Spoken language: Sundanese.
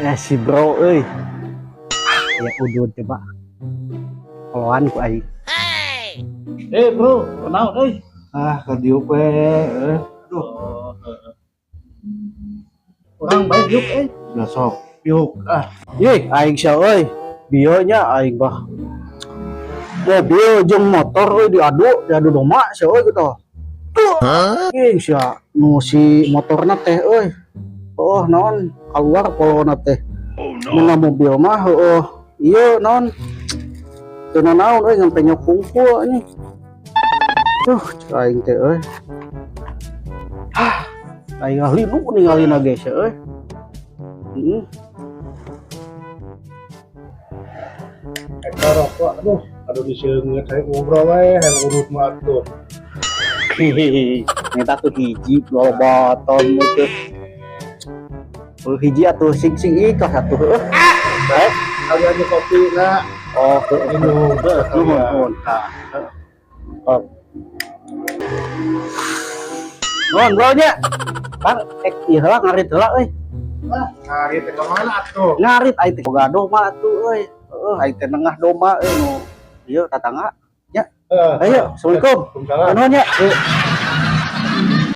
Eh, si bro euy. Ya udud coba. Koloan ku aing. Eh bro, kunaon euy? Ah, ka diuk we. Eh, Aduh. Urang bae diuk euy. Udah sok. Yuk, ah. Ih, aing sia euy. Bieu nya aing bah. Mobil jeung motor euy diadu, diadu domba sia euy gitu. Tuh. Ih, sia nu si motorna teh euy. Oh, naon keluar polona teh. Mun mobil mah heueuh. Ieu naon? Teu naon euy, ngan penyok hungkul anjing. Tuh, cek aing teh euy. Ah, aing linu ningalina ge sia euy. Heeh. Eta rokok, aduh, aduh diseungeut hayang ngobrol we, hayang urut mah atuh. Hehehe, minta tuh hiji lobatan itu. Oh, hiji atuh sing sing ikhlas atuh heuh. Eh, Kalian aja kopi na oh, heuh. Minum. Nuhun, nuhun. Oh. Nuhun, bro nya. Bang, ek ieu heula ngarit heula euy. Ngarit teh kemana atuh? Ngarit aing teh boga domba atuh euy. Heeh, aing teh nengah domba euy nu ieu tatangga. Eh, Ayo, assalamualaikum. Waalaikumsalam. Nuhun nya.